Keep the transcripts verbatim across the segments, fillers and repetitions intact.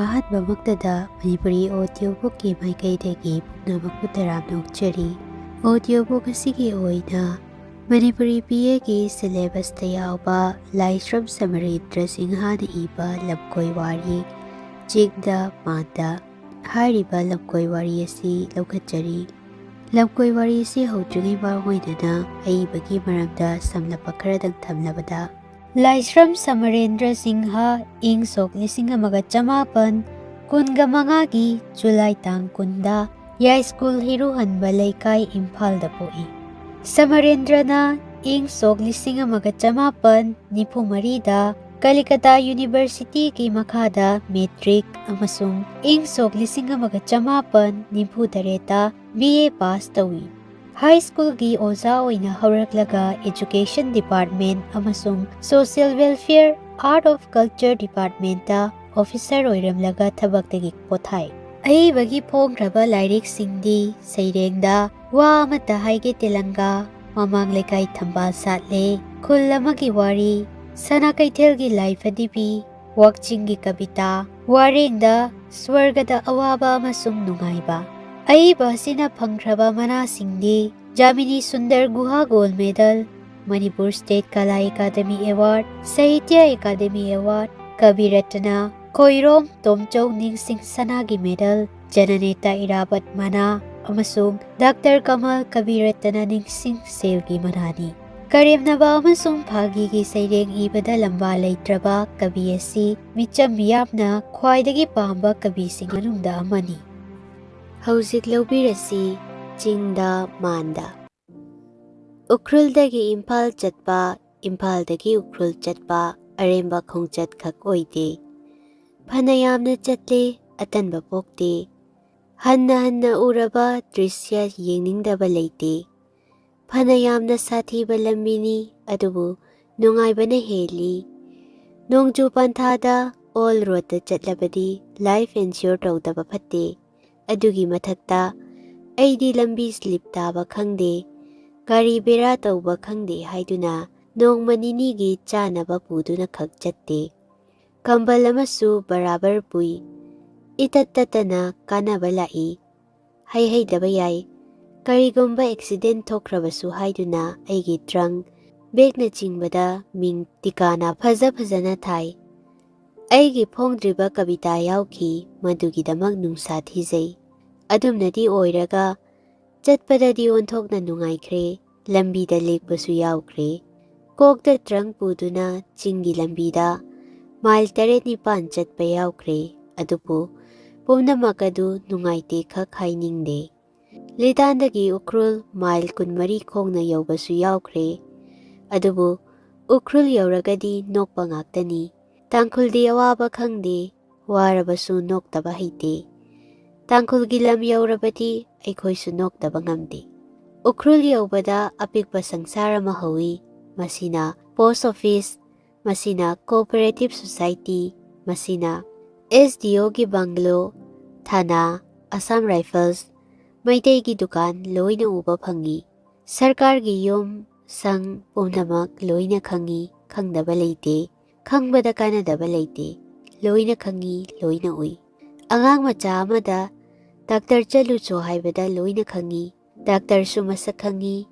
ꯑꯍꯥꯟꯕꯃꯛꯇꯗ Manipuri audio bookꯀꯤ ꯃꯥꯏꯀꯩꯗꯒꯤ ꯄꯨꯝꯅꯃꯛꯄꯨ ꯇꯔꯥꯝꯅ ꯑꯣꯛꯆꯔꯤ꯫ Audio book ꯑꯁꯤꯒꯤ ꯑꯣꯏꯅ ꯃꯅꯤꯄꯨꯔꯤ B Aꯒꯤ syllabusꯇ ꯌꯥꯎꯕ ꯂꯥꯏꯁ꯭ꯔꯝ ꯁꯃꯔꯦꯟꯗ꯭ꯔ ꯁꯤꯡꯍꯅ ꯏꯕ ꯂꯝꯀꯣꯏ ꯋꯥꯔꯤ ꯆꯤꯡꯗ ꯃꯥꯟꯗ ꯍꯥꯏꯔꯤꯕ ꯂꯝꯀꯣꯏ ꯋꯥꯔꯤ ꯑꯁꯤ ꯂꯧꯈꯠꯆꯔꯤ꯫ ꯂꯝꯀꯣꯏ ꯋꯥꯔꯤ ꯑꯁꯤ ꯍꯧꯗ꯭ꯔꯤꯉꯩ ꯃꯥꯡꯑꯣꯏꯅꯅ ꯑꯏꯕꯒꯤ ꯃꯔꯝꯗ ꯁꯝꯂꯞꯄ ꯈꯔꯗꯪ ꯊꯝꯂꯕꯗ, ꯂꯥꯏꯁ꯭ꯔꯝ ꯁꯃꯔꯦꯟꯗ꯭ꯔ ꯁꯤꯡꯍ ꯏꯪ ꯁꯣꯛ ꯂꯤꯁꯤꯡ ꯑꯃꯒ ꯆꯃꯥꯄꯟ ꯀꯨꯟꯒ ꯃꯉꯥꯒꯤ ꯖꯨꯂꯥꯏ ꯇꯥꯡ ꯀꯨꯟꯗ ꯌꯥꯏꯁ꯭ꯀꯨꯜ ꯍꯤꯔꯨꯍꯟꯕ ꯂꯩꯀꯥꯏ ꯏꯝꯐꯥꯜꯗ ꯄꯣꯛꯏ꯫ ꯁꯃꯔꯦꯟꯗ꯭ꯔꯅ ꯏꯪ ꯁꯣꯛ ꯂꯤꯁꯤꯡ ꯑꯃꯒ ꯆꯃꯥꯄꯟ ꯅꯤꯐꯨ ꯃꯔꯤꯗ ꯀꯂꯤꯀꯇꯥ ꯌꯨꯅꯤꯚꯔꯁꯤꯇꯤꯒꯤ ꯃꯈꯥꯗ ꯃꯦꯇ꯭ꯔꯤꯛ ꯑꯃꯁꯨꯡ ꯏꯪ ꯁꯣꯛ ꯂꯤꯁꯤꯡ ꯑꯃꯒ ꯆꯃꯥꯄꯟ ꯅꯤꯐꯨ ꯇꯔꯦꯠꯇ B A ꯄꯥꯁ ꯇꯧꯏ꯫ ꯍꯥꯏ ꯁ꯭ꯀꯨꯜꯒꯤ ꯑꯣꯖꯥ ꯑꯣꯏꯅ ꯍꯧꯔꯛꯂꯒ Education Department ꯑꯃꯁꯨꯡ Social Welfare, Art of Culture Departmentꯇ officer ꯑꯣꯏꯔꯝꯂꯒ ꯊꯕꯛꯇꯒꯤ ꯄꯣꯊꯥꯏ꯫ ꯑꯏꯕꯒꯤ ꯐꯣꯡꯈ꯭ꯔꯕ ꯂꯥꯏꯔꯤꯛꯁꯤꯡꯗꯤ ꯁꯩꯔꯦꯡꯗ ꯋꯥ ꯑꯃꯠꯇ ꯍꯥꯏꯒꯦ ꯇꯦꯂꯪꯒꯥ, ꯃꯃꯥꯡ ꯂꯩꯀꯥꯏ ꯊꯝꯕꯥꯜ ꯁꯥꯠꯂꯦ, ꯈꯨꯜ ꯑꯃꯒꯤ ꯋꯥꯔꯤ, ꯁꯅꯥ ꯀꯩꯊꯦꯜꯒꯤ ꯂꯥꯏꯐꯗꯤꯕꯤ, ꯋꯥꯛꯆꯤꯡꯒꯤ ꯀꯕꯤꯇꯥ, ꯋꯥꯔꯦꯡꯗ ꯁ꯭ꯋꯔꯒꯗ ꯑꯋꯥꯕ ꯑꯃꯁꯨꯡ ꯅꯨꯡꯉꯥꯏꯕ꯫ ꯑꯏꯕ ꯑꯁꯤꯅ ꯐꯪꯈ꯭ꯔꯕ ꯃꯅꯥꯁꯤꯡꯗꯤ Jamini Sundar Guha gold medal, Manipur state Kala academy award, Sahitya academy award, Kabi Ratna, Khoirom ꯇꯣꯝꯆꯧ ꯅꯤꯡꯁꯤꯡ ꯁꯅꯥꯒꯤ ꯃꯦꯗꯜ, ꯖꯅꯅꯦꯇꯥ ꯏꯔꯥꯕꯠ ꯃꯅꯥ ꯑꯃꯁꯨꯡ ꯗꯥꯛꯇꯔ ꯀꯃꯜ ꯀꯕꯤ ꯔꯠꯅ ꯅꯤꯡꯁꯤꯡ ꯁꯦꯜꯒꯤ ꯃꯅꯥꯅꯤ꯫ ꯀꯔꯦꯝꯅꯕ ꯑꯃꯁꯨꯡ ꯐꯥꯒꯤꯒꯤ ꯁꯩꯔꯦꯡ ꯏꯕꯗ ꯂꯝꯕꯥ ꯂꯩꯇ꯭ꯔꯕ ꯀꯕꯤ ꯑꯁꯤ ꯃꯤꯆꯝ ꯃꯤꯌꯥꯝꯅ ꯈ꯭ꯋꯥꯏꯗꯒꯤ ꯄꯥꯝꯕ ꯀꯕꯤꯁꯤꯡ ꯃꯅꯨꯡꯗ ꯑꯃꯅꯤ꯫ ꯍꯧꯖꯤꯛ ꯂꯧꯕꯤꯔꯁꯤ ꯆꯤꯡꯗ ꯃꯥꯟꯗ꯫ ꯎꯈ꯭ꯔꯨꯜꯗꯒꯤ ꯏꯝꯐꯥꯜ ꯆꯠꯄ, ꯏꯝꯐꯥꯜꯗꯒꯤ ꯎꯈ꯭ꯔꯨꯜ ꯆꯠꯄ ꯑꯔꯦꯝꯕ ꯈꯣꯡꯆꯠ ꯈꯛ ꯑꯣꯏꯗꯦ꯫ ꯐꯅ ꯌꯥꯝꯅ ꯆꯠꯂꯦ, ꯑꯇꯟꯕ ꯄꯣꯛꯇꯦ꯫ ꯍꯟꯅ ꯍꯟꯅ ꯎꯔꯕ ꯗ꯭ꯔꯤꯁ꯭ꯌ ꯌꯦꯡꯅꯤꯡꯗꯕ ꯂꯩꯇꯦ꯫ ꯐꯅ ꯌꯥꯝꯅ ꯁꯥꯊꯤꯕ ꯂꯝꯕꯤꯅꯤ, ꯑꯗꯨꯕꯨ ꯅꯨꯡꯉꯥꯏꯕꯅ ꯍꯦꯜꯂꯤ꯫ ꯅꯣꯡꯖꯨ ꯄꯟꯊꯥꯗ ꯑꯣꯜ ꯔꯣꯗꯇ ꯆꯠꯂꯕꯗꯤ life ensure ꯇꯧꯗꯕ ꯐꯠꯇꯦ꯫ ꯑꯗꯨꯒꯤ ꯃꯊꯛꯇ ꯑꯩꯗꯤ ꯂꯝꯕꯤ slip ꯇꯥꯕ ꯈꯪꯗꯦ, ꯒꯥꯔꯤ ꯕꯦꯔꯥ ꯇꯧꯕ ꯈꯪꯗꯦ ꯍꯥꯏꯗꯨꯅ ꯅꯣꯡꯃ ꯅꯤꯅꯤꯒꯤ ꯆꯥꯅꯕ ꯄꯨꯗꯨꯅ ꯈꯛ ꯆꯠꯇꯦ꯫ ꯀꯝꯕꯜ ꯑꯃꯁꯨ ꯕꯔꯥꯕꯔ ꯄꯨꯏ꯫ ꯏꯇꯠ ꯇꯠꯇꯅ ꯀꯥꯟꯅꯕ ꯂꯥꯛꯏ꯫ ꯍꯩ ꯍꯩꯇꯕ ꯌꯥꯏ꯫ ꯀꯔꯤꯒꯨꯝꯕ ꯑꯦꯛꯁꯤꯗꯦꯟ ꯊꯣꯛꯈ꯭ꯔꯕꯁꯨ ꯍꯥꯏꯗꯨꯅ ꯑꯩꯒꯤ ꯇ꯭ꯔꯪ, ꯕꯦꯒꯅꯆꯤꯡꯕꯗ ꯃꯤꯡ ꯇꯤꯀꯥꯅ ꯐꯖ ꯐꯖꯅ ꯊꯥꯏ꯫ ꯑꯩꯒꯤ ꯐꯣꯡꯗ꯭ꯔꯤꯕ ꯀꯕꯤꯇꯥ ꯌꯥꯎꯈꯤ, ꯃꯗꯨꯒꯤꯗꯃꯛ ꯅꯨꯡꯁꯥ ꯊꯤꯖꯩ꯫ ꯑꯗꯨꯝꯅꯗꯤ ꯑꯣꯏꯔꯒ ꯆꯠꯄꯗꯗꯤ ꯑꯣꯟꯊꯣꯛꯅ ꯅꯨꯡꯉꯥꯏꯈ꯭ꯔꯦ, ꯂꯝꯕꯤꯗ ꯂꯦꯛꯄꯁꯨ ꯌꯥꯎꯈ꯭ꯔꯦ꯫ ꯀꯣꯛꯇ ꯇ꯭ꯔꯪ ꯄꯨꯗꯨꯅ ꯆꯤꯡꯒꯤ ꯂꯝꯕꯤꯗ ꯃꯥꯏꯜ ꯇꯔꯦꯠ ꯅꯤꯄꯥꯟ ꯆꯠꯄ ꯌꯥꯎꯈ꯭ꯔꯦ꯫ ꯑꯗꯨꯕꯨ ꯄꯨꯝꯅꯃꯛ ꯑꯗꯨ ꯅꯨꯡꯉꯥꯏꯇꯦ ꯈꯛ ꯍꯥꯏꯅꯤꯡꯗꯦ꯫ ꯂꯤꯇꯥꯟꯗꯒꯤ ꯎꯈ꯭ꯔꯨꯜ ꯃꯥꯏꯜ ꯀꯨꯟꯃꯔꯤ ꯈꯣꯡꯅ ꯌꯧꯕꯁꯨ ꯌꯥꯎꯈ꯭ꯔꯦ꯫ ꯑꯗꯨꯕꯨ ꯎꯈ꯭ꯔꯨꯜ ꯌꯧꯔꯒꯗꯤ ꯅꯣꯛꯄ ꯉꯥꯛꯇꯅꯤ꯫ ꯇꯥꯡꯈꯨꯜꯗꯤ ꯑꯋꯥꯕ ꯈꯪꯗꯦ, ꯋꯥꯔꯕꯁꯨ ꯅꯣꯛꯇꯕ ꯍꯩꯇꯦ꯫ ꯇꯥꯡꯈꯨꯜꯒꯤ ꯂꯝ ꯌꯧꯔꯕꯗꯤ ꯑꯩꯈꯣꯏꯁꯨ ꯅꯣꯛꯇꯕ ꯉꯝꯗꯦ꯫ ꯎꯈ꯭ꯔꯨꯜ ꯌꯧꯕꯗ ꯑꯄꯤꯛꯄ ꯁꯪꯁꯥꯔ ꯑꯃ ꯍꯧꯏ꯫ ꯃꯁꯤꯅ ꯄꯣꯁ ꯑꯣꯐꯤꯁ, ꯃꯁꯤꯅ ꯀꯣꯑꯣꯄꯔꯦꯇꯤꯚ ꯁꯣꯁꯥꯏꯇꯤ, ꯃꯁꯤꯅ ꯑꯦꯁ ꯗꯤ ꯑꯣꯒꯤ ꯕꯪꯒꯂꯣ, ꯊꯥꯅꯥ, ꯑꯁꯥꯝ ꯔꯥꯏꯐꯜꯁ, ꯃꯩꯇꯩꯒꯤ ꯗꯨꯀꯥꯟ ꯂꯣꯏꯅ ꯎꯕ ꯐꯪꯏ꯫ ꯁꯔꯀꯥꯔꯒꯤ ꯌꯨꯝ, ꯁꯪ ꯄꯨꯝꯅꯃꯛ ꯂꯣꯏꯅ ꯈꯪꯏ, ꯈꯪꯗꯕ ꯂꯩꯇꯦ, ꯈꯪꯕꯗ ꯀꯥꯟꯅꯗꯕ ꯂꯩꯇꯦ, ꯂꯣꯏꯅ ꯈꯪꯏ, ꯂꯣꯏꯅ ꯎꯏ꯫ ꯑꯉꯥꯡ ꯃꯆꯥ ꯑꯃꯗ ꯗꯥꯛꯇꯔ ꯆꯠꯂꯨꯆꯣ ꯍꯥꯏꯕꯗ ꯂꯣꯏꯅ ꯈꯪꯏ, ꯗꯥꯛꯇꯔꯁꯨ ꯃꯁꯛ ꯈꯪꯏ꯫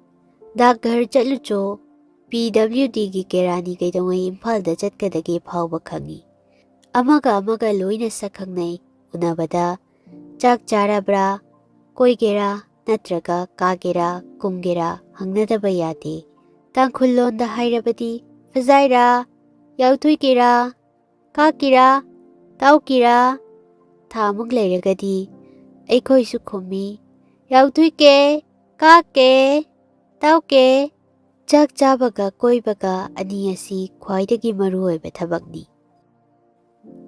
ꯗꯥꯛ ꯘꯔ ꯆꯠꯂꯨꯆꯣ, ꯄꯤ ꯗꯕ꯭ꯂꯤꯎ ꯗꯤꯒꯤ ꯀꯦꯔꯥꯅꯤ ꯀꯩꯗꯧꯉꯩ ꯏꯝꯐꯥꯜꯗ ꯆꯠꯀꯗꯒꯦ ꯐꯥꯎꯕ ꯈꯪꯏ꯫ ꯑꯃꯒ ꯑꯃꯒ ꯂꯣꯏꯅ ꯁꯛ ꯈꯪꯅꯩ꯫ ꯎꯅꯕꯗ "ꯆꯥꯛ ꯆꯥꯔꯕ꯭ꯔꯥ? ꯀꯣꯏꯒꯦꯔꯥ ꯅꯠꯇ꯭ꯔꯒ ꯀꯥꯒꯦꯔꯥ ꯀꯨꯝꯒꯦꯔꯥ?" ꯍꯪꯅꯗꯕ ꯌꯥꯗꯦ꯫ ꯇꯥꯡꯈꯨꯜ ꯂꯣꯟꯗ ꯍꯥꯏꯔꯕꯗꯤ "ꯐꯖꯥꯏꯔꯥ? ꯌꯥꯎꯊꯣꯏꯀꯦꯔꯥ? ꯀꯥꯀꯤꯔꯥ? ꯇꯥꯎꯀꯤꯔꯥ?" ꯊꯥꯃꯨꯛ ꯂꯩꯔꯒꯗꯤ ꯑꯩꯈꯣꯏꯁꯨ ꯈꯨꯝꯃꯤ, "ꯌꯥꯎꯊꯣꯏꯀꯦ, ꯀꯥꯀꯦ, ꯇꯥꯎꯀꯦ"꯫ ꯆꯥꯛ ꯆꯥꯕꯒ ꯀꯣꯏꯕꯒ ꯑꯅꯤ ꯑꯁꯤ ꯈ꯭ꯋꯥꯏꯗꯒꯤ ꯃꯔꯨꯑꯣꯏꯕ ꯊꯕꯛꯅꯤ꯫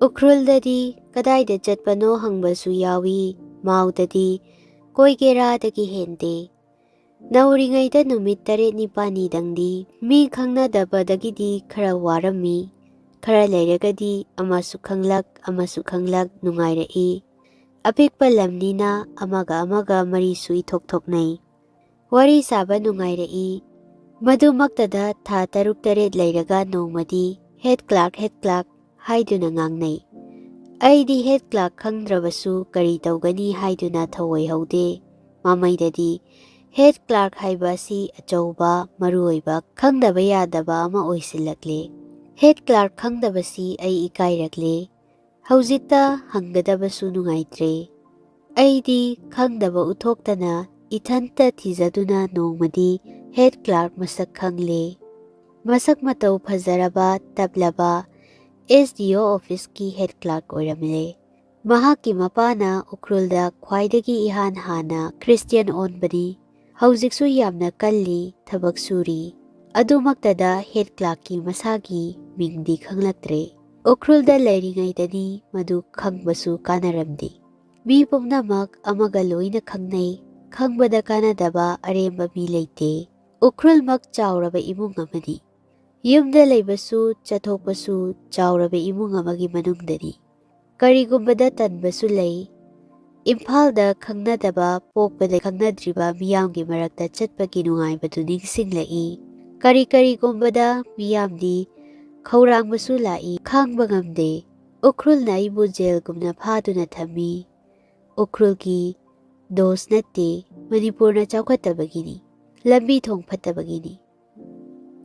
ꯎꯈ꯭ꯔꯨꯜꯗꯗꯤ ꯀꯗꯥꯏꯗ ꯆꯠꯄꯅꯣ ꯍꯪꯕꯁꯨ ꯌꯥꯎꯏ, ꯃꯥꯎꯗꯗꯤ ꯀꯣꯏꯒꯦꯔꯥꯗꯒꯤ ꯍꯦꯟꯗꯦ꯫ ꯅꯧꯔꯤꯉꯩꯗ ꯅꯨꯃꯤꯠ ꯇꯔꯦꯠ ꯅꯤꯄꯥꯜꯅꯤꯗꯪꯗꯤ ꯃꯤ ꯈꯪꯅꯗꯕꯗꯒꯤꯗꯤ ꯈꯔ ꯋꯥꯔꯝꯃꯤ꯫ ꯈꯔ ꯂꯩꯔꯒꯗꯤ ꯑꯃꯁꯨ ꯈꯪꯂꯛ, ꯑꯃꯁꯨ ꯈꯪꯂꯛ ꯅꯨꯡꯉꯥꯏꯔꯛꯏ꯫ ꯑꯄꯤꯛꯄ ꯂꯝꯅꯤꯅ ꯑꯃꯒ ꯑꯃꯒ ꯃꯔꯤꯁꯨ ꯏꯊꯣꯛ ꯊꯣꯛꯅꯩ꯫ ꯋꯥꯔꯤ ꯁꯥꯕ ꯅꯨꯡꯉꯥꯏꯔꯛꯏ꯫ ꯃꯗꯨꯃꯛꯇꯗ ꯊꯥ ꯇꯔꯨꯛ ꯇꯔꯦꯠ ꯂꯩꯔꯒ ꯅꯣꯡꯃꯗꯤ "ꯍꯦꯗ ꯀ꯭ꯂꯥꯔꯛ, ꯍꯦꯗ ꯀ꯭ꯂꯥꯔꯛ" ꯍꯥꯏꯗꯨꯅ ꯉꯥꯡꯅꯩ꯫ ꯑꯩꯗꯤ ꯍꯦꯗ ꯀ꯭ꯂꯥꯔꯛ ꯈꯪꯗ꯭ꯔꯕꯁꯨ ꯀꯔꯤ ꯇꯧꯒꯅꯤ ꯍꯥꯏꯗꯨꯅ ꯊꯧꯑꯣꯏꯍꯧꯗꯦ꯫ ꯃꯃꯩꯗꯗꯤ ꯍꯦꯗ ꯀ꯭ꯂꯥꯔꯛ ꯍꯥꯏꯕ ꯑꯁꯤ ꯑꯆꯧꯕ, ꯃꯔꯨꯑꯣꯏꯕ, ꯈꯪꯗꯕ ꯌꯥꯗꯕ ꯑꯃ ꯑꯣꯏꯁꯤꯜꯂꯛꯂꯦ꯫ ꯍꯦꯗ ꯀ꯭ꯂꯥꯔꯛ ꯈꯪꯗꯕꯁꯤ ꯑꯩ ꯏꯀꯥꯏꯔꯛꯂꯦ꯫ ꯍꯧꯖꯤꯛꯇ ꯍꯪꯒꯗꯕꯁꯨ ꯅꯨꯡꯉꯥꯏꯇ꯭ꯔꯦ꯫ ꯑꯩꯗꯤ ꯈꯪꯗꯕ ꯎꯠꯊꯣꯛꯇꯅ ꯏꯊꯟꯇ ꯊꯤꯖꯗꯨꯅ ꯅꯣꯡꯃꯗꯤ ꯍꯦꯗ ꯀ꯭ꯂꯥꯔꯛ ꯃꯁꯛ ꯈꯪꯂꯦ꯫ ꯃꯁꯛ ꯃꯇꯧ ꯐꯖꯔꯕ, ꯇꯞꯂꯕ ꯑꯦꯁ ꯗꯤ ꯑꯣ ꯑꯣꯐꯤꯁꯀꯤ ꯍꯦꯗ ꯀ꯭ꯂꯥꯔꯛ ꯑꯣꯏꯔꯝꯂꯦ꯫ ꯃꯍꯥꯛꯀꯤ ꯃꯄꯥꯅ ꯎꯈ꯭ꯔꯨꯜꯗ ꯈ꯭ꯋꯥꯏꯗꯒꯤ ꯏꯍꯥꯟ ꯍꯥꯟꯅ ꯈ꯭ꯔꯤꯁꯇꯤꯌꯥꯟ ꯑꯣꯟꯕꯅꯤ꯫ ꯍꯧꯖꯤꯛꯁꯨ ꯌꯥꯝꯅ ꯀꯜꯂꯤ, ꯊꯕꯛ ꯁꯨꯔꯤ꯫ ꯑꯗꯨꯃꯛꯇꯗ ꯍꯦꯗ ꯀ꯭ꯂꯥꯔꯛꯀꯤ ꯃꯁꯥꯒꯤ ꯃꯤꯡꯗꯤ ꯈꯪꯂꯛꯇ꯭ꯔꯦ꯫ ꯎꯈ꯭ꯔꯨꯜꯗ ꯂꯩꯔꯤꯉꯩꯗꯅꯤ ꯃꯗꯨ ꯈꯪꯕꯁꯨ ꯀꯥꯟꯅꯔꯝꯗꯦ꯫ ꯃꯤ ꯄꯨꯝꯅꯃꯛ ꯑꯃꯒ ꯂꯣꯏꯅ ꯈꯪꯅꯩ꯫ ꯈꯪꯕꯗ ꯀꯥꯟꯅꯗꯕ ꯑꯔꯦꯝꯕ ꯃꯤ ꯂꯩꯇꯦ꯫ ꯎꯈ꯭ꯔꯨꯜꯃꯛ ꯆꯥꯎꯔꯕ ꯏꯃꯨꯡ ꯑꯃꯅꯤ꯫ ꯌꯨꯝꯗ ꯂꯩꯕꯁꯨ ꯆꯠꯊꯣꯛꯄꯁꯨ ꯆꯥꯎꯔꯕ ꯏꯃꯨꯡ ꯑꯃꯒꯤ ꯃꯅꯨꯡꯗꯅꯤ꯫ ꯀꯔꯤꯒꯨꯝꯕꯗ ꯇꯟꯕꯁꯨ ꯂꯩ꯫ ꯏꯝꯐꯥꯜꯗ ꯈꯪꯅꯗꯕ, ꯄꯣꯛꯄꯗ ꯈꯪꯅꯗ꯭ꯔꯤꯕ ꯃꯤꯌꯥꯝꯒꯤ ꯃꯔꯛꯇ ꯆꯠꯄꯒꯤ ꯅꯨꯡꯉꯥꯏꯕꯗꯨ ꯅꯤꯡꯁꯤꯡꯂꯛꯏ꯫ ꯀꯔꯤ ꯀꯔꯤꯒꯨꯝꯕꯗ ꯃꯤꯌꯥꯝꯗꯤ ꯈꯧꯔꯥꯡꯕꯁꯨ ꯂꯥꯛꯏ, ꯈꯥꯡꯕ ꯉꯝꯗꯦ꯫ ꯎꯈ꯭ꯔꯨꯜꯅ ꯑꯩꯕꯨ ꯖꯦꯜꯒꯨꯝꯅ ꯐꯥꯗꯨꯅ ꯊꯝꯃꯤ꯫ ꯎꯈ꯭ꯔꯨꯜꯒꯤ ꯗꯣꯁ ꯅꯠꯇꯦ, ꯃꯅꯤꯄꯨꯔꯅ ꯆꯥꯎꯈꯠꯇꯕꯒꯤꯅꯤ, ꯂꯝꯕꯤ ꯊꯣꯡ ꯐꯠꯇꯕꯒꯤꯅꯤ꯫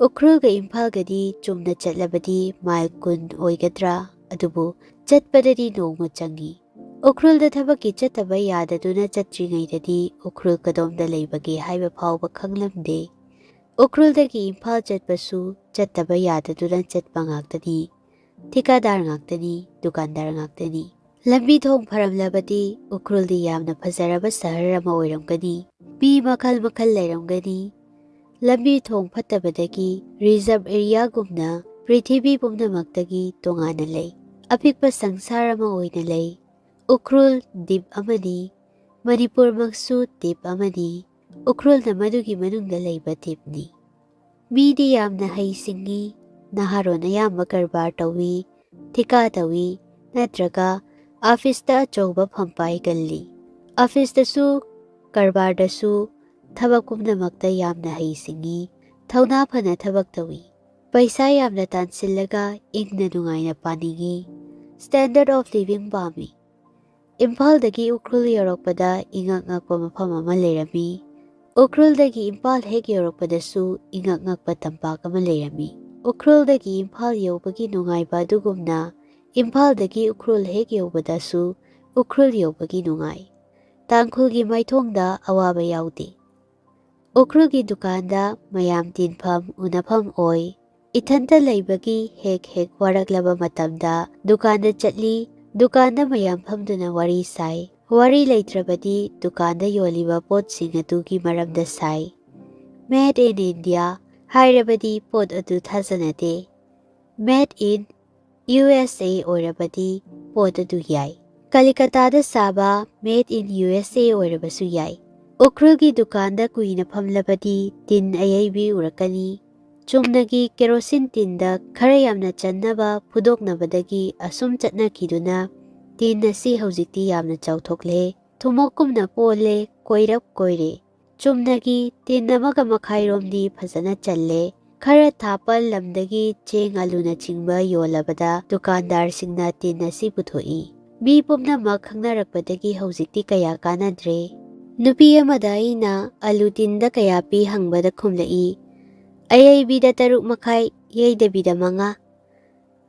ꯎꯈ꯭ꯔꯨꯜꯒ ꯏꯝꯐꯥꯜꯒꯗꯤ ꯆꯨꯝꯅ ꯆꯠꯂꯕꯗꯤ ꯃꯥꯏꯜ ꯀꯨꯟ ꯑꯣꯏꯒꯗ꯭ꯔꯥ, ꯑꯗꯨꯕꯨ ꯆꯠꯄꯗꯗꯤ ꯅꯣꯡꯃ ꯆꯪꯏ꯫ ꯎꯈ꯭ꯔꯨꯜꯗ ꯊꯕꯛꯀꯤ ꯆꯠꯇꯕ ꯌꯥꯗꯗꯨꯅ ꯆꯠꯇ꯭ꯔꯤꯉꯩꯗꯗꯤ ꯎꯈ꯭ꯔꯨꯜ ꯀꯗꯣꯝꯗ ꯂꯩꯕꯒꯦ ꯍꯥꯏꯕ ꯐꯥꯎꯕ ꯈꯪꯂꯝꯗꯦ꯫ ꯎꯈ꯭ꯔꯨꯜꯗꯒꯤ ꯏꯝꯐꯥꯜ ꯆꯠꯄꯁꯨ ꯆꯠꯇꯕ ꯌꯥꯗꯗꯨꯅ ꯆꯠꯄ ꯉꯥꯛꯇꯅꯤ꯫ ꯊꯤꯀꯥꯗꯥꯔ ꯉꯥꯛꯇꯅꯤ, ꯗꯨꯀꯥꯟꯗꯥꯔ ꯉꯥꯛꯇꯅꯤ꯫ ꯂꯝꯕꯤ ꯊꯣꯡ ꯐꯔꯝꯂꯕꯗꯤ ꯎꯈ꯭ꯔꯨꯜꯗꯤ ꯌꯥꯝꯅ ꯐꯖꯔꯕ ꯁꯍꯔ ꯑꯃ ꯑꯣꯏꯔꯝꯒꯅꯤ꯫ ꯃꯤ ꯃꯈꯜ ꯃꯈꯜ ꯂꯩꯔꯝꯒꯅꯤ꯫ ꯂꯝꯕꯤ ꯊꯣꯡ ꯐꯠꯇꯕꯗꯒꯤ ꯔꯤꯖꯔꯚ ꯑꯦꯔꯤꯌꯥꯒꯨꯝꯅ ꯄ꯭ꯔꯤꯊꯤꯕꯤ ꯄꯨꯝꯅꯃꯛꯇꯒꯤ ꯇꯣꯉꯥꯟꯅ ꯂꯩ꯫ ꯑꯄꯤꯛꯄ ꯁꯪꯁꯥꯔ ꯑꯃ ꯑꯣꯏꯅ ꯂꯩ꯫ ꯎꯈ꯭ꯔꯨꯜ ꯗꯤꯞ ꯑꯃꯅꯤ꯫ ꯃꯅꯤꯄꯨꯔꯃꯛꯁꯨ ꯗꯤꯞ ꯑꯃꯅꯤ꯫ ꯎꯈ꯭ꯔꯨꯜꯅ ꯃꯗꯨꯒꯤ ꯃꯅꯨꯡꯗ ꯂꯩꯕ ꯗꯤꯞꯅꯤ꯫ ꯃꯤꯗꯤ ꯌꯥꯝꯅ ꯍꯩ ꯁꯤꯡꯉꯤ꯫ ꯅꯍꯥꯔꯣꯟ ꯑꯌꯥꯝꯕ ꯀꯔꯕꯥꯔ ꯇꯧꯏ, ꯊꯤꯀꯥ ꯇꯧꯏ, ꯅꯠꯇ꯭ꯔꯒ ꯑꯐꯤꯁꯇ ꯑꯆꯧꯕ ꯐꯝ ꯄꯥꯏꯒꯜꯂꯤ꯫ ꯑꯐꯤꯁꯇꯁꯨ ꯀꯔꯕꯥꯔꯗꯁꯨ ꯊꯕꯛ ꯄꯨꯝꯅꯃꯛꯇ ꯌꯥꯝꯅ ꯍꯩ ꯁꯤꯡꯉꯤ, ꯊꯧꯅꯥ ꯐꯅ ꯊꯕꯛ ꯇꯧꯏ꯫ ꯄꯩꯁꯥ ꯌꯥꯝꯅ ꯇꯥꯟꯁꯤꯜꯂꯒ ꯏꯪꯅ ꯅꯨꯡꯉꯥꯏꯅ ꯄꯥꯅꯤꯡꯏ꯫ Standard of living ꯄꯥꯝꯃꯤ꯫ ꯏꯝꯐꯥꯜꯗꯒꯤ ꯎꯈ꯭ꯔꯨꯜ ꯌꯧꯔꯛꯄꯗ ꯏꯉꯛ ꯉꯛꯄ ꯃꯐꯝ ꯑꯃ ꯂꯩꯔꯝꯃꯤ꯫ ꯎꯈ꯭ꯔꯨꯜꯗꯒꯤ ꯏꯝꯐꯥꯜ ꯍꯦꯛ ꯌꯧꯔꯛꯄꯗꯁꯨ ꯏꯉꯛ ꯉꯛꯄ ꯇꯝꯄꯥꯛ ꯑꯃ ꯂꯩꯔꯝꯃꯤ꯫ ꯎꯈ꯭ꯔꯨꯜꯗꯒꯤ ꯏꯝꯐꯥꯜ ꯌꯧꯕꯒꯤ ꯅꯨꯡꯉꯥꯏꯕ ꯑꯗꯨꯒꯨꯝꯅ ꯏꯝꯐꯥꯜꯗꯒꯤ ꯎꯈ꯭ꯔꯨꯜ ꯍꯦꯛ ꯌꯧꯕꯗꯁꯨ ꯎꯈ꯭ꯔꯨꯜ ꯌꯧꯕꯒꯤ ꯅꯨꯡꯉꯥꯏ꯫ ꯇꯥꯡꯈꯨꯜꯒꯤ ꯃꯥꯏꯊꯣꯡꯗ ꯑꯋꯥꯕ ꯌꯥꯎꯗꯦ꯫ ꯎꯈ꯭ꯔꯨꯜꯒꯤ ꯗꯨꯀꯥꯟꯗ ꯃꯌꯥꯝ ꯇꯤꯟꯐꯝ ꯎꯅꯐꯝ ꯑꯣꯏ꯫ ꯏꯊꯟꯇ ꯂꯩꯕꯒꯤ ꯍꯦꯛ ꯍꯦꯛ ꯋꯥꯔꯛꯂꯕ ꯃꯇꯝꯗ ꯗꯨꯀꯥꯟꯗ ꯆꯠꯂꯤ꯫ ꯗꯨꯀꯥꯟꯗ ꯃꯌꯥꯝ ꯐꯝꯗꯨꯅ ꯋꯥꯔꯤ ꯁꯥꯏ꯫ ꯋꯥꯔꯤ ꯂꯩꯇ꯭ꯔꯕꯗꯤ ꯗꯨꯀꯥꯟꯗ ꯌꯣꯜꯂꯤꯕ ꯄꯣꯠꯁꯤꯡ ꯑꯗꯨꯒꯤ ꯃꯔꯝꯗ ꯁꯥꯏ꯫ Made in India ꯍꯥꯏꯔꯕꯗꯤ ꯄꯣꯠ ꯑꯗꯨ ꯊꯥꯖꯅꯗꯦ꯫ Made in U S A ꯑꯣꯏꯔꯕꯗꯤ ꯄꯣꯠ ꯑꯗꯨ ꯌꯥꯏ꯫ ꯀꯂꯤꯀꯇꯥꯗ ꯁꯥꯕ Made in U S A ꯑꯣꯏꯔꯕꯁꯨ ꯌꯥꯏ꯫ ꯎꯈ꯭ꯔꯨꯜꯒꯤ ꯗꯨꯀꯥꯟꯗ ꯀꯨꯏꯅ ꯐꯝꯂꯕꯗꯤ ꯇꯤꯟ ꯑꯌꯩꯕꯤ ꯎꯔꯛꯀꯅꯤ꯫ ꯆꯨꯝꯅꯒꯤ ꯀꯦꯔꯣꯁꯤꯟ ꯇꯤꯟꯗ ꯈꯔ ꯌꯥꯝꯅ ꯆꯟꯅꯕ ꯐꯨꯗꯣꯛꯅꯕꯗꯒꯤ ꯑꯁꯨꯝ ꯆꯠꯅꯈꯤꯗꯨꯅ ꯇꯤꯟ ꯑꯁꯤ ꯍꯧꯖꯤꯛꯇꯤ ꯌꯥꯝꯅ ꯆꯥꯎꯊꯣꯛꯂꯦ꯫ ꯊꯨꯝꯃꯣꯛꯀꯨꯝꯅ ꯄꯣꯜꯂꯦ, ꯀꯣꯏꯔꯞ ꯀꯣꯏꯔꯦ꯫ ꯆꯨꯝꯅꯒꯤ ꯇꯤꯟ ꯑꯃꯒ ꯃꯈꯥꯏꯔꯣꯝꯗꯤ ꯐꯖꯅ ꯆꯜꯂꯦ꯫ ꯈꯔ ꯊꯥꯞꯄ ꯂꯝꯗꯒꯤ ꯆꯦꯡ, ꯑꯂꯨꯅꯆꯤꯡꯕ ꯌꯣꯜꯂꯕꯗ ꯗꯨꯀꯥꯟꯗꯥꯔꯁꯤꯡꯅ ꯇꯤꯟ ꯑꯁꯤ ꯄꯨꯊꯣꯛꯏ꯫ ꯃꯤ ꯄꯨꯝꯅꯃꯛ ꯈꯪꯅꯔꯛꯄꯗꯒꯤ ꯍꯧꯖꯤꯛꯇꯤ ꯀꯌꯥ ꯀꯥꯟꯅꯗ꯭ꯔꯦ꯫ ꯅꯨꯄꯤ ꯑꯃꯗ ꯑꯩꯅ ꯑꯂꯨ ꯇꯤꯟꯗ ꯀꯌꯥ ꯄꯤ ꯍꯪꯕꯗ ꯈꯨꯝꯂꯛꯏ, "ꯑꯌꯩꯕꯤꯗ ꯇꯔꯨꯛ ꯃꯈꯥꯏ, ꯌꯩꯗꯕꯤꯗ ꯃꯉꯥ"꯫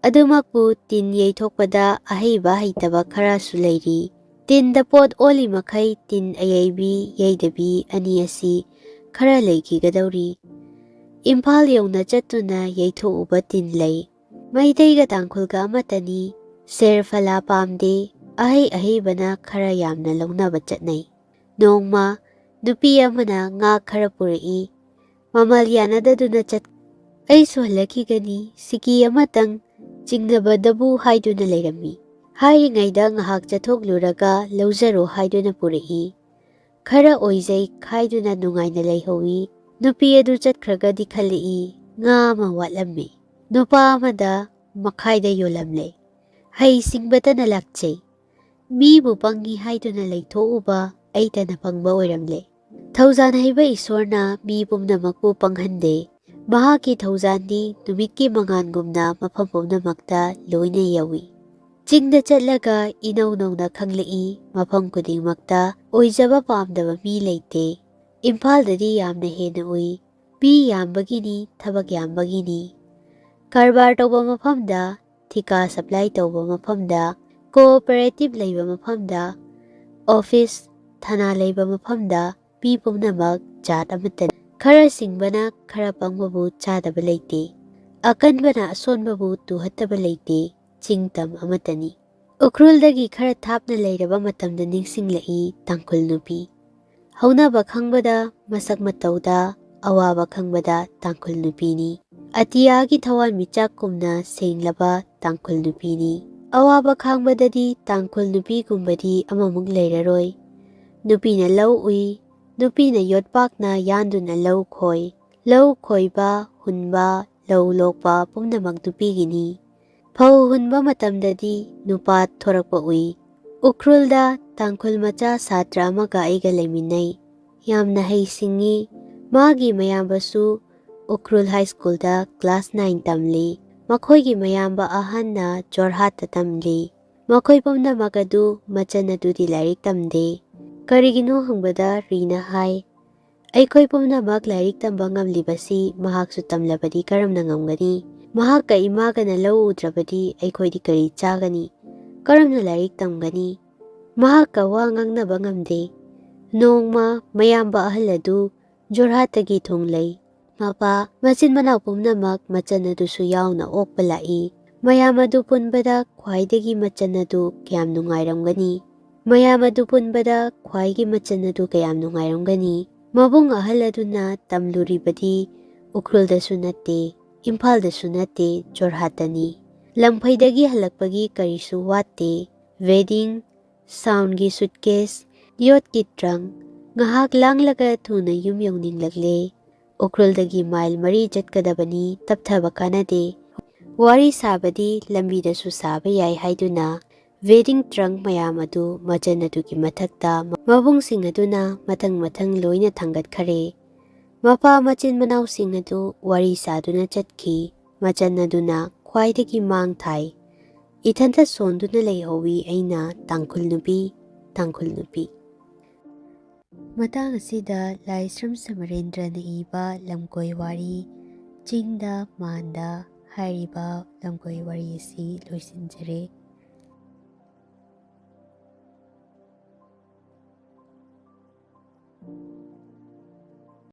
ꯑꯗꯨꯃꯛꯄꯨ ꯇꯤꯟ ꯌꯩꯊꯣꯛꯄꯗ ꯑꯍꯩꯕ ꯍꯩꯇꯕ ꯈꯔꯁꯨ ꯂꯩꯔꯤ꯫ ꯇꯤꯟꯗ ꯄꯣꯠ ꯑꯣꯜꯂꯤ ꯃꯈꯩ ꯇꯤꯟ ꯑꯌꯩꯕꯤ ꯌꯩꯗꯕꯤ ꯑꯅꯤ ꯑꯁꯤ ꯈꯔ ꯂꯩꯈꯤꯒꯗꯧꯔꯤ꯫ ꯏꯝꯐꯥꯜ ꯌꯧꯅ ꯆꯠꯇꯨꯅ ꯌꯩꯊꯣꯛꯎꯕ ꯇꯤꯟ ꯂꯩ꯫ ꯃꯩꯇꯩꯒ ꯇꯥꯡꯈꯨꯜꯒ ꯑꯃꯠꯇꯅꯤ꯫ ꯁꯦꯔꯐꯂꯥ ꯄꯥꯝꯗꯦ꯫ ꯑꯍꯩ ꯑꯍꯩꯕꯅ ꯈꯔ ꯌꯥꯝꯅ ꯂꯧꯅꯕ ꯆꯠꯅꯩ꯫ ꯅꯣꯡꯃ ꯅꯨꯄꯤ ꯑꯃꯅ ꯉꯥ ꯈꯔ ꯄꯨꯔꯛꯏ꯫ ꯃꯃꯜ ꯌꯥꯅꯗꯗꯨꯅ ꯆꯠ-, "ꯑꯩꯁꯨ ꯍꯜꯂꯛꯈꯤꯒꯅꯤ, ꯁꯤꯀꯤ ꯑꯃꯇꯪ ꯆꯤꯡꯅꯕꯗꯕꯨ" ꯍꯥꯏꯗꯨꯅ ꯂꯩꯔꯝꯃꯤ꯫ ꯍꯥꯏꯔꯤꯉꯩꯗ ꯉꯥꯏꯍꯥꯛ ꯆꯠꯊꯣꯛꯂꯨꯔꯒ "ꯂꯧꯖꯔꯣ" ꯍꯥꯏꯗꯨꯅ ꯄꯨꯔꯛꯏ꯫ "ꯈꯔ ꯑꯣꯏꯖꯩ" ꯍꯥꯏꯗꯨꯅ ꯅꯨꯡꯉꯥꯏꯅ ꯂꯩꯍꯧꯏ꯫ ꯅꯨꯄꯤ ꯑꯗꯨ ꯆꯠꯈ꯭ꯔꯒꯗꯤ ꯈꯜꯂꯛꯏ, ꯉꯥ ꯑꯃ ꯋꯥꯠꯂꯝꯃꯤ꯫ ꯅꯨꯄꯥ ꯑꯃꯗ ꯃꯈꯥꯏꯗ ꯌꯣꯜꯂꯝꯂꯦ꯫ ꯍꯩ ꯁꯤꯡꯕꯇꯅ ꯂꯥꯛꯆꯩ꯫ ꯃꯤꯕꯨ ꯄꯪꯉꯤ ꯍꯥꯏꯗꯨꯅ ꯂꯩꯊꯣꯛꯎꯕ ꯑꯩꯇꯅ ꯄꯪꯕ ꯑꯣꯏꯔꯝꯂꯦ꯫ ꯊꯧꯖꯥꯟ ꯍꯩꯕ ꯏꯁꯣꯔꯅ ꯃꯤ ꯄꯨꯝꯅꯃꯛꯄꯨ ꯄꯪꯍꯟꯗꯦ꯫ ꯃꯍꯥꯛꯀꯤ ꯊꯧꯖꯥꯟꯗꯤ ꯅꯨꯃꯤꯠꯀꯤ ꯃꯉꯥꯜꯒꯨꯝꯅ ꯃꯐꯝ ꯄꯨꯝꯅꯃꯛꯇ ꯂꯣꯏꯅ ꯌꯧꯏ꯫ ꯆꯤꯡꯗ ꯆꯠꯂꯒ ꯏꯅꯧ ꯅꯧꯅ ꯈꯪꯂꯛꯏ, ꯃꯐꯝ ꯈꯨꯗꯤꯡꯃꯛꯇ ꯑꯣꯏꯖꯕ ꯄꯥꯝꯗꯕ ꯃꯤ ꯂꯩꯇꯦ꯫ ꯏꯝꯐꯥꯜꯗꯗꯤ ꯌꯥꯝꯅ ꯍꯦꯟꯅ ꯎꯏ꯫ ꯃꯤ ꯌꯥꯝꯕꯒꯤꯅꯤ, ꯊꯕꯛ ꯌꯥꯝꯕꯒꯤꯅꯤ꯫ ꯀꯔꯕꯥꯔ ꯇꯧꯕ ꯃꯐꯝꯗ, ꯊꯤꯀꯥ ꯁꯄ꯭ꯂꯥꯏ ꯇꯧꯕ ꯃꯐꯝꯗ, ꯀꯣꯑꯣꯄꯔꯦꯇꯤꯚ ꯂꯩꯕ ꯃꯐꯝꯗ, ꯑꯣꯐꯤꯁ, ꯊꯥꯅꯥ ꯂꯩꯕ ꯃꯐꯝꯗ ꯃꯤ ꯄꯨꯝꯅꯃꯛ ꯖꯥꯠ ꯑꯃꯠꯇꯅꯤ꯫ ꯈꯔ ꯁꯤꯡꯕꯅ ꯈꯔ ꯄꯪꯕꯕꯨ ꯆꯥꯗꯕ ꯂꯩꯇꯦ꯫ ꯑꯀꯟꯕꯅ ꯑꯁꯣꯟꯕꯕꯨ ꯇꯨꯍꯠꯇꯕ ꯂꯩꯇꯦ꯫ ꯆꯤꯡ ꯇꯝ ꯑꯃꯠꯇꯅꯤ꯫ ꯎꯈ꯭ꯔꯨꯜꯗꯒꯤ ꯈꯔ ꯊꯥꯞꯅ ꯂꯩꯔꯕ ꯃꯇꯝꯗ ꯅꯤꯡꯁꯤꯡꯂꯛꯏ ꯇꯥꯡꯈꯨꯜ ꯅꯨꯄꯤ꯫ ꯍꯧꯅꯕ ꯈꯪꯕꯗ, ꯃꯁꯛ ꯃꯇꯧꯗ, ꯑꯋꯥꯕ ꯈꯪꯕꯗ ꯇꯥꯡꯈꯨꯜ ꯅꯨꯄꯤꯅꯤ꯫ ꯑꯇꯤꯌꯥꯒꯤ ꯊꯋꯥꯟꯃꯤꯆꯥꯛꯀꯨꯝꯅ ꯁꯦꯡꯂꯕ ꯇꯥꯡꯈꯨꯜ ꯅꯨꯄꯤꯅꯤ꯫ ꯑꯋꯥꯕ ꯈꯥꯡꯕꯗꯗꯤ ꯇꯥꯡꯈꯨꯜ ꯅꯨꯄꯤꯒꯨꯝꯕꯗꯤ ꯑꯃꯃꯨꯛ ꯂꯩꯔꯔꯣꯏ꯫ ꯅꯨꯄꯤꯅ ꯂꯧ ꯎꯏ, ꯅꯨꯄꯤꯅ ꯌꯣꯠꯄꯥꯛꯅ ꯌꯥꯟꯗꯨꯅ ꯂꯧ ꯈꯣꯏ, ꯂꯧ ꯈꯣꯏꯕ, ꯍꯨꯟꯕ, ꯂꯧ ꯂꯣꯛꯄ ꯄꯨꯝꯅꯃꯛ ꯅꯨꯄꯤꯒꯤꯅꯤ꯫ ꯐꯧ ꯍꯨꯟꯕ ꯃꯇꯝꯗꯗꯤ ꯅꯨꯄꯥ ꯊꯣꯔꯛꯄ ꯎꯏ꯫ ꯎꯈ꯭ꯔꯨꯜꯗ ꯇꯥꯡꯈꯨꯜ ꯃꯆꯥ ꯁꯥꯇ꯭ꯔ ꯑꯃꯒ ꯑꯩꯒ ꯂꯩꯃꯤꯟꯅꯩ꯫ ꯌꯥꯝꯅ ꯍꯩꯁꯤꯡꯉꯤ꯫ ꯃꯥꯒꯤ ꯃꯌꯥꯝꯕꯁꯨ ꯎꯈ꯭ꯔꯨꯜ ꯍꯥꯏ ꯁ꯭ꯀꯨꯜꯗ ꯀ꯭ꯂꯥꯁ ꯅꯥꯏꯟ ꯇꯝꯂꯤ꯫ ꯃꯈꯣꯏꯒꯤ ꯃꯌꯥꯝꯕ ꯑꯍꯟꯅ ꯖꯣꯔꯍꯥꯠꯇ ꯇꯝꯂꯤ꯫ ꯃꯈꯣꯏ ꯄꯨꯝꯅꯃꯛ ꯑꯗꯨ ꯃꯆꯟ ꯑꯗꯨꯗꯤ ꯂꯥꯏꯔꯤꯛ ꯇꯝꯗꯦ꯫ ꯀꯔꯤꯒꯤꯅꯣ ꯍꯪꯕꯗ ꯔꯤꯅ ꯍꯥꯏ, "ꯑꯩꯈꯣꯏ ꯄꯨꯝꯅꯃꯛ ꯂꯥꯏꯔꯤꯛ ꯇꯝꯕ ꯉꯝꯂꯤꯕꯁꯤ ꯃꯍꯥꯛꯁꯨ ꯇꯝꯂꯕꯗꯤ ꯀꯔꯝꯅ ꯉꯝꯒꯅꯤ? ꯃꯍꯥꯛꯀ ꯏꯃꯥꯒꯅ ꯂꯧ ꯎꯗ꯭ꯔꯕꯗꯤ ꯑꯩꯈꯣꯏꯗꯤ ꯀꯔꯤ ꯆꯥꯒꯅꯤ? ꯀꯔꯝꯅ ꯂꯥꯏꯔꯤꯛ ꯇꯝꯒꯅꯤ?" ꯃꯍꯥꯛꯀ ꯋꯥ ꯉꯥꯡꯅꯕ ꯉꯝꯗꯦ꯫ ꯅꯣꯡꯃ ꯃꯌꯥꯝꯕ ꯑꯍꯜ ꯑꯗꯨ ꯖꯣꯔꯍꯥꯠꯇꯒꯤ ꯊꯨꯡꯂꯩ꯫ ꯃꯄꯥ, ꯃꯆꯤꯟ ꯃꯅꯥꯎ ꯄꯨꯝꯅꯃꯛ ꯃꯆꯟ ꯑꯗꯨꯁꯨ ꯌꯥꯎꯅ ꯑꯣꯛꯄ ꯂꯥꯛꯏ꯫ ꯃꯌꯥꯝ ꯑꯗꯨ ꯄꯨꯟꯕꯗ ꯈ꯭ꯋꯥꯏꯗꯒꯤ ꯃꯆꯟ ꯑꯗꯨ ꯀꯌꯥꯝ ꯅꯨꯡꯉꯥꯏꯔꯝꯒꯅꯤ? ꯃꯌꯥꯝ ꯑꯗꯨ ꯄꯨꯟꯕꯗ ꯈ꯭ꯋꯥꯏꯒꯤ ꯃꯆꯟ ꯑꯗꯨ ꯀꯌꯥꯝ ꯅꯨꯡꯉꯥꯏꯔꯝꯒꯅꯤ? ꯃꯕꯨꯡ ꯑꯍꯜ ꯑꯗꯨꯅ ꯇꯝꯂꯨꯔꯤꯕꯗꯤ ꯎꯈ꯭ꯔꯨꯜꯗꯁꯨ ꯅꯠꯇꯦ, ꯏꯝꯐꯥꯜꯗꯁꯨ ꯅꯠꯇꯦ, ꯖꯣꯔꯍꯥꯠꯇꯅꯤ꯫ ꯂꯝꯐꯩꯗꯒꯤ ꯍꯜꯂꯛꯄꯒꯤ ꯀꯔꯤꯁꯨ ꯋꯥꯠꯇꯦ꯫ ꯋꯦꯗꯤꯡ, ꯁꯥꯎꯟꯒꯤ ꯁꯨꯠꯀꯦꯁ, ꯌꯣꯠꯀꯤ ꯇ꯭ꯔꯪ, ꯉꯥꯏꯍꯥꯛ ꯂꯥꯡꯂꯒ ꯊꯨꯅ ꯌꯨꯝ ꯌꯧꯅꯤꯡꯂꯛꯂꯦ꯫ ꯎꯈ꯭ꯔꯨꯜꯗꯒꯤ ꯃꯥꯏꯜ ꯃꯔꯤ ꯆꯠꯀꯗꯕꯅꯤ, ꯇꯞꯊꯕ ꯀꯥꯟꯅꯗꯦ꯫ ꯋꯥꯔꯤ ꯁꯥꯕꯗꯤ ꯂꯝꯕꯤꯗꯁꯨ ꯁꯥꯕ ꯌꯥꯏ ꯍꯥꯏꯗꯨꯅ ꯋꯦꯗꯤꯡ ꯇ꯭ꯔꯪ ꯃꯌꯥꯝ ꯑꯗꯨ ꯃꯆꯟ ꯑꯗꯨꯒꯤ ꯃꯊꯛꯇ ꯃꯕꯨꯡꯁꯤꯡ ꯑꯗꯨꯅ ꯃꯊꯪ ꯃꯊꯪ ꯂꯣꯏꯅ ꯊꯥꯡꯒꯠꯈꯔꯦ꯫ ꯃꯄꯥ ꯃꯆꯤꯟ ꯃꯅꯥꯎꯁꯤꯡ ꯑꯗꯨ ꯋꯥꯔꯤ ꯁꯥꯗꯨꯅ ꯆꯠꯈꯤ꯫ ꯃꯆꯟ ꯑꯗꯨꯅ ꯈ꯭ꯋꯥꯏꯗꯒꯤ ꯃꯥꯡ ꯊꯥꯏ꯫ ꯏꯊꯟꯇ ꯁꯣꯟꯗꯨꯅ ꯂꯩꯍꯧꯋꯤ ꯑꯩꯅ, ꯇꯥꯡꯈꯨꯜ ꯅꯨꯄꯤ, ꯇꯥꯡꯈꯨꯜ ꯅꯨꯄꯤ꯫ ꯃꯇꯥꯡ ꯑꯁꯤꯗ ꯂꯥꯏꯁ꯭ꯔꯝ ꯁꯃꯔꯦꯟꯗ꯭ꯔꯅ ꯏꯕ ꯂꯝꯀꯣꯏ ꯋꯥꯔꯤ ꯆꯤꯡꯗ ꯃꯥꯟꯗ ꯍꯥꯏꯔꯤꯕ ꯂꯝꯀꯣꯏ ꯋꯥꯔꯤ ꯑꯁꯤ ꯂꯣꯏꯁꯤꯟꯖꯔꯦ꯫